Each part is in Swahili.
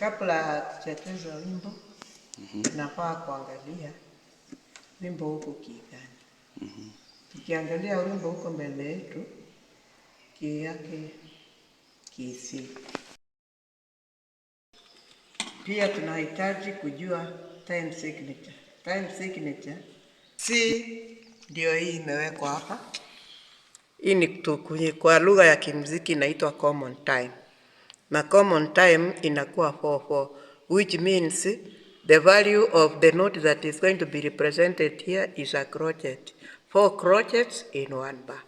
Kabla hatujacheza wimbo, tunafaa kuangalia wimbo huko key gani. Tukiangalia wimbo huko mbele yetu, key yake key C. Pia tunahitaji kujua time signature. Time signature C ndio hii imewekwa hapa. Hii ni kwa lugha ya kimziki inaitwa common time. Na common time inakuwa 4/4, which means the value of the note that is going to be represented here is a crotchet. 4 crotchets in one bar.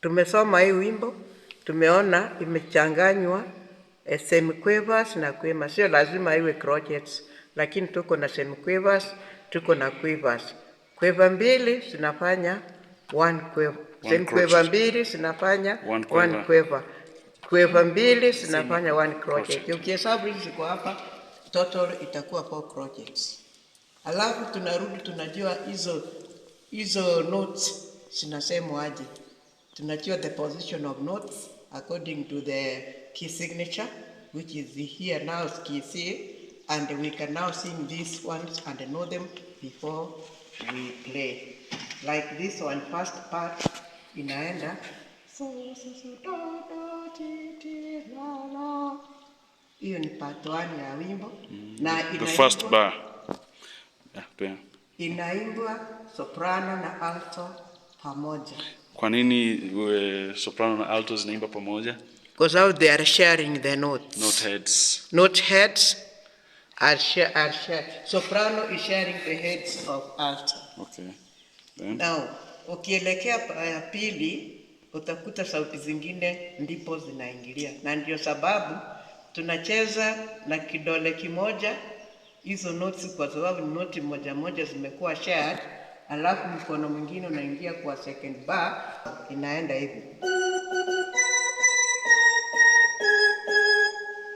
Tumesoma hii wimbo, tumeona imechanganywa semiquavers na quavers. Sio lazima iwe crotchets, lakini tuko na semiquavers, tuko na quavers. Quiver mbili zinafanya one quiver. One Semiquaver crotchet. mbili zinafanya One one quiver. quiver. Quiver mbili zinafanya one crotchet. Crotchet. Ukihesabu hizi ziko hapa, total itakuwa 4 crotchets. Alafu tunarudi tunajua hizo notes zinasemwa aje. Tunajua the position of notes according to the key signature, which is here now key C, and we can now sing these ones and know them before we play. Like this one, first part inaenda so so so do do ti ti la la. Hiyo ni part 1 ya wimbo. Na The first bar. Yeah, yeah. inaimbwa soprano na alto pamoja. Kwa nini soprano na alto zinaimba pamoja? Because how they are sharing the notes. Note heads. Note heads are share, are share. Soprano is sharing the heads of alto. Okay. Then Now, ukielekea ya pili utakuta sauti zingine ndipo zinaingilia, na ndio sababu tunacheza na kidole kimoja hizo notes, kwa sababu ni noti moja moja zimekuwa shared, alafu mkono mwingine unaingia kwa second bar, inaenda hivi.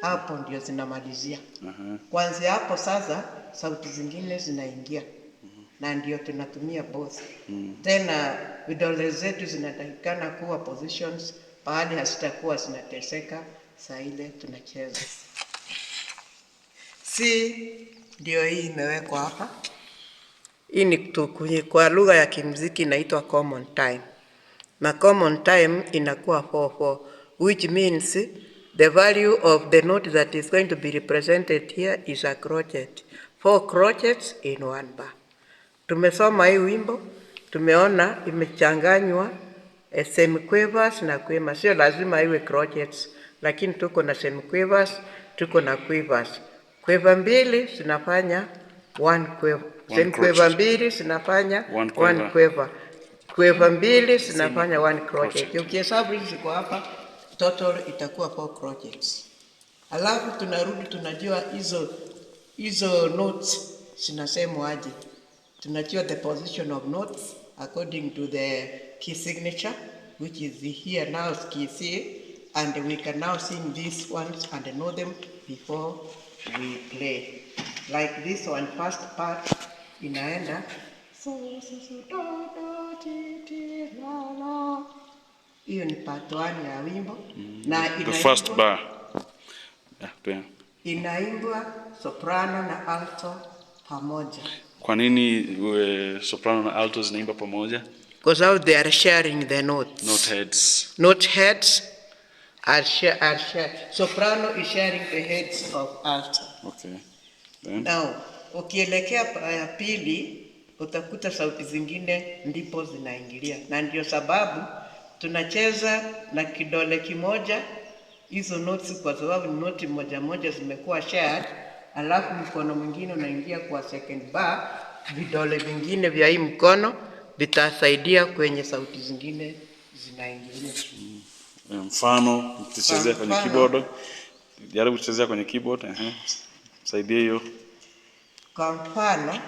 Hapo ndio zinamalizia. Kuanzia hapo sasa sauti zingine zinaingia. Na ndio tunatumia both. Tena vidole zetu zinatakikana kuwa positions pahali hazitakuwa zinateseka saa ile tunacheza. C ndio hii imewekwa hapa. Hii ni kwa lugha ya kimziki inaitwa common time. Na common time inakuwa 4/4, which means the value of the note that is going to be represented here is a crotchet. 4 crotchets in one bar. Tumesoma hii wimbo, tumeona imechanganywa semiquavers na quavers. Sio lazima iwe crotchets, lakini tuko na semiquavers, tuko na quavers. Quiver mbili zinafanya one quiver. One Semiquaver crotchet. mbili zinafanya One one quiver. quiver. Quiver mbili zinafanya one crotchet. Crotchet. Ukihesabu hizi ziko hapa, total itakuwa 4 crotchets. Alafu tunarudi tunajua hizo notes zinasemwa aje. Tunajua the position of notes according to the key signature, which is here now key C, and we can now sing these ones and know them before we play. Like this one, first part inaenda so so so do do ti ti la la. Hiyo ni part 1 ya wimbo. Na The first bar. Yeah, yeah. inaimbwa soprano na alto pamoja. Kwa nini soprano na alto zinaimba pamoja? Because how they are sharing the notes. Note heads. Note heads are share, are share. Soprano is sharing the heads of alto. Okay. Then Now, ukielekea ya pili utakuta sauti zingine ndipo zinaingilia, na ndio sababu tunacheza na kidole kimoja hizo notes, kwa sababu ni noti moja moja zimekuwa shared, alafu mkono mwingine unaingia kwa second bar, vidole vingine vya hii mkono vitasaidia kwenye sauti zingine zinaingilia. Mfano tuchezea kwenye Mfano. keyboard. Jaribu kuchezea kwenye keyboard, ehe. Saidie hiyo. Kwa mfano,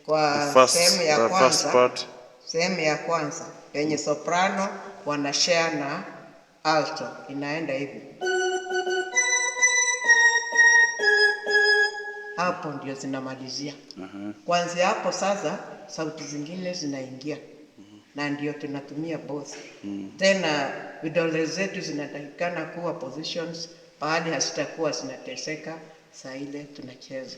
kwa The first, sehemu ya the first kwanza, part. sehemu ya kwanza penye soprano wana share na alto inaenda hivi. Hapo ndio zinamalizia. Kuanzia hapo sasa sauti zingine zinaingia na ndio tunatumia both. Tena vidole zetu zinatakikana kuwa positions pahali hazitakuwa zinateseka saa ile tunacheza.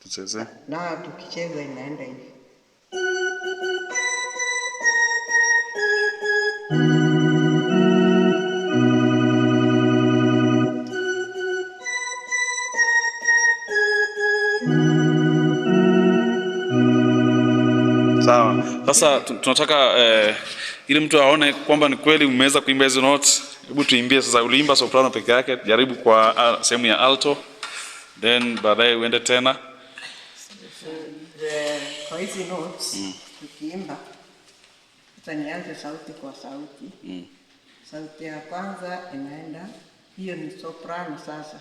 Tucheze. Na tukicheza inaenda hivi. Sawa. Sasa tunataka ili mtu aone kwamba ni kweli umeweza kuimba hizo notes. Hebu tuimbie sasa. Uliimba soprano peke yake, jaribu kwa sehemu ya alto, then baadaye uende tena. Kwa hizi notes tukiimba, sasa nianze sauti kwa sauti. Sauti ya kwanza inaenda, hiyo ni soprano sasa.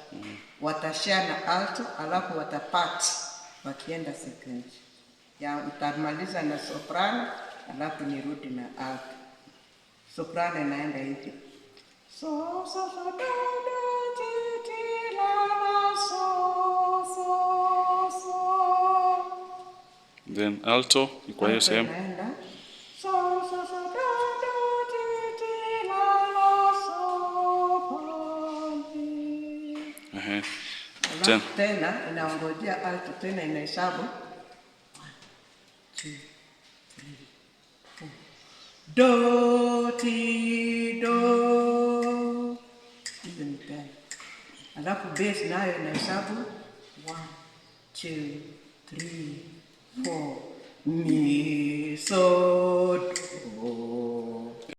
Watashare na alto, alafu watapart wakienda sequence. Ya nitamaliza na soprano, alafu nirudi na alto. Soprano inaenda hivi. So so so do do ti ti la la so so so. Then alto ni kwa hiyo Alto sehemu. inaenda so so so do do ti ti la la so fa mi. Ehe. Tena. Alafu tena inaongojea alto tena inahesabu 1 2 3 4 do ti do. Hizo ni tena. Alafu bass nayo inahesabu 1 2 3 4 mi so